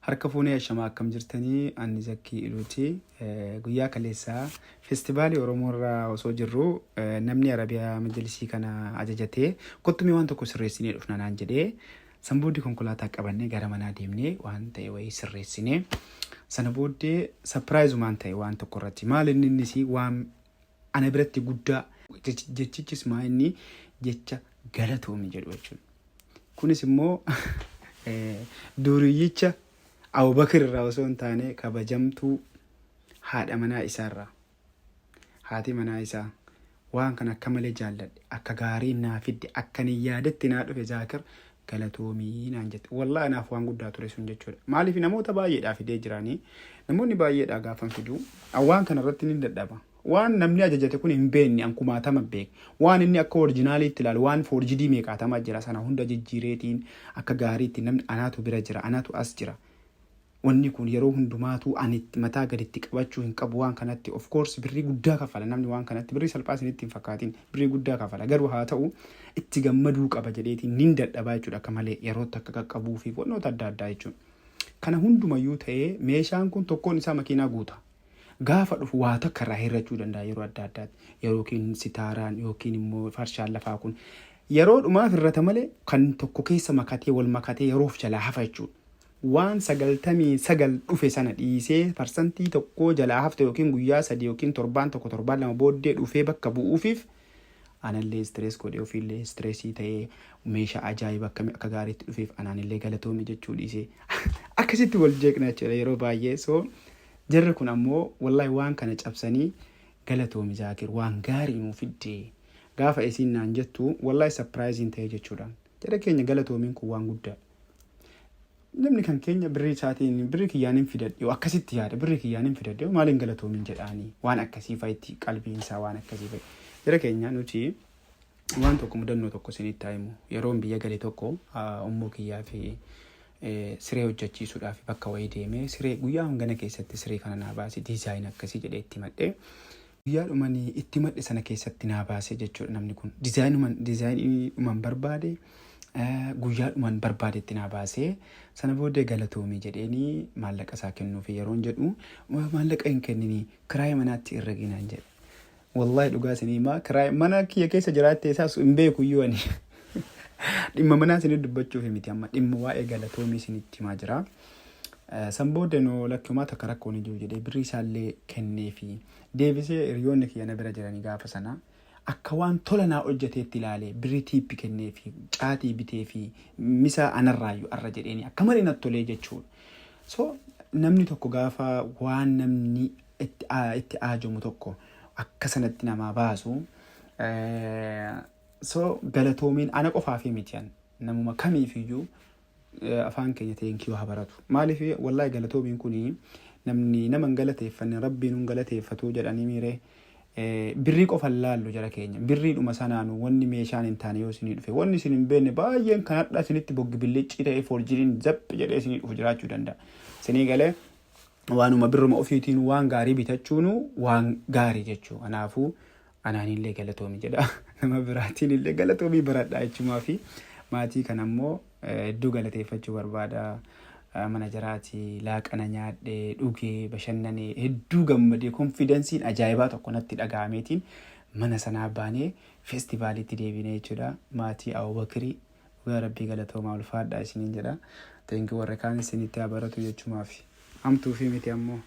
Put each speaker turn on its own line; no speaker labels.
Harka fuunee ashamaa, akkam jirtanii? Ani Zakkii Iluuti. Guyyaa kaleessaa feestivaalii Oromoo irraa osoo jirru, namni Arabiyaa majalisii kana ajajatee, "Kottumee waan tokko sirreessinee dhufna," naan jedhee. San booddee konkolaataa qabannee gara manaa deemnee waan ta'e wayii sirreessinee, sana booddee surprise umaan ta'e waan tokko irratti. Maal inni? Innis waan ana biratti guddaa, jechichis maa inni jecha "galatoomi" jedhu jechuudha. Kunis immoo duriyyicha Abubakar irraa osoo hin taane, kabajamtuu haadha manaa isaarraa. Haati manaa isaa, "Waan kana akka malee jaalladhe, akka gaarii naa fidde, akka ni yaadatti naa dhufe, Zaakir, galatoomii," naan jette. Wallaahi, anaaf waan guddaa ture sun jechuudha. Maaliif? Namoota baay'eedhaa fidee jiraanii, namoonni baay'eedhaa gaafan fiduu waan kana irratti ni dadhaba. Waan namni ajajate kun hin beekne, an kumaatama beek. Waan inni akka original iitti ilaalu, waan forged ii meeqaatama jira, sana hunda jijjiireetiin akka gaariitti namni anaatu bira jira, anaatu as jira. Wanni kun yeroo hundumaatu ani mataa gaditti qabachuu hin qabu waan kanatti. Of course, birrii guddaa kafala namni waan kanatti, birrii salphaa isinitti hin fakkaatin, birrii guddaa kafala. Garuu haa ta'u, itti gammaduu qaba jedheetiin nin dadhabaa jechuudha, akka malee yerootti akka qaqqabuu fi wantoota adda addaa jechuudha. Kana hundumayyuu ta'ee, meeshaan kun tokkoon isaa makiinaa guuta. Gaafa dhufu waa takka irraa hir'achuu danda'a yeroo adda addaatti. Yookiin sitaaraan yookiin immoo farshaan lafaa kun yeroo dhumaaf hir'ata malee, kan tokko keessa makatee wal makatee yeroof jalaa hafa jechuudha. Waan 99 dhufe sana dhiisee parsantii tokkoo jalaa hafte, yookiin guyyaa 3 yookiin torbaan tokko, torbaan 2 booddee dhufee bakka bu'uufiif, anallee stress godhee, ofiillee stress ii ta'ee, meeshaa ajaa'iba akkamii akka gaariitti dhufeef anaanillee galatoome jechuu dhiisee akkasitti wal jeeqna jechuudha yeroo baay'ee. So jarri kun ammoo wallahi waan kana cabsanii, "Galatoomi Zaakir, waan gaarii nuu fidde," gaafa isiin naan jettu, wallahi surprise iin ta'e jechuudha. Jara keenya, galatoomiin kun waan guddaa. Namni kan keenya birrii isaatiin, "Birrii kiyyaan hin fidadhe," akkasitti yaada. "Birrii kiyyaan hin fidadhe, maaliin galatoomiin jedhaanii?" Waan akkasii fa'itti qalbiin isaa waan akkasii fa'i. Jara keenya, nuti waan tokko, mudannoo tokko isinitti haa himu. Yeroon biyya gale tokko, ummuu kiyyaa fi siree hojjechiisuudhaaf bakka wayii deemee, "Siree guyyaa hangana keessatti siree kana naa baasi, design akkasii," jedhee itti madhee. Guyyaa dhumanii itti madhe sana keessatti naa baase jechuudha namni kun. Design iidhuman barbaade, guyyaa dhuman barbaadetti naa baasee, sana booddee "Galatoomii," jedheenii maallaqa isaa kennuufi yeroon jedhu, "Maallaqa hin kenninii, kiraayii manaatti herregi," naan jedhe. Wallahi, dhugaa isinii himaa, kiraayii mana kiyya keessa jiraattee isaas hin beeku iyyuu ani. Dhimma manaa isinii dubbachuuf miti amma, dhimma waa'ee galatoomii isinitti himaa jira. San booda, "Noo, lakkumaa takka rakkoon hin jiru," jedhee birrii isaallee kenneefi deebisee. Hiriyoonni kiyya na bira jiranii gaafa sana akka waan tola naa hojjeteetti ilaalee, birrii tip kenneefi, caatii biteefi, misa anarraayyuu arra jedheeni akka malee natti tolee jechuudha. So namni tokko gaafa waan namni itti aajomu tokko akka sanatti namaa baasu, so galatoomiin ana qofaafii miti, namuma kamiifiyyuu afaan keenya thank you haa baratu. Maaliif? Wallaahi, galatoomiin kuni namni nama hin galateeffanne rabbiin hin galateeffatu jedhanii miiree. Birrii qofa laallu, jara keenya, birriidhuma sanaanu wanni meeshaan hin taane yoo isinii dhufe, wanni isin hin beekne baay'een kan hadha isinitti boggi billiccii ta'ee forged iin zap jedhee isinii dhufu jiraachuu danda'a. Isinii galee, waanuma birruma ofiitiin waan gaarii bitachuunu waan gaarii jechuu. Kanaafuu anaanillee galatoomi jedha. Nama biraatiin illee galatoomii baradhaa jechuumaa fi maatii kana ammoo hedduu galateeffachuu barbaada. Mana jaraati laaqana nyaadhee, dhugee, bashannanee, hedduu gammadee, confidence iin ajaa'ibaa tokko natti dhaga'ameetiin mana sanaa baanee feestivaaliitti deebinee jechuudha. Maatii Abubakrii, dhugaa rabbii galatoomaa, ulfaadhaa isiniin jedha. Thank you. Warra kaan isinitti haa baratu jechumaaf. Hamtuu fi miti ammoo.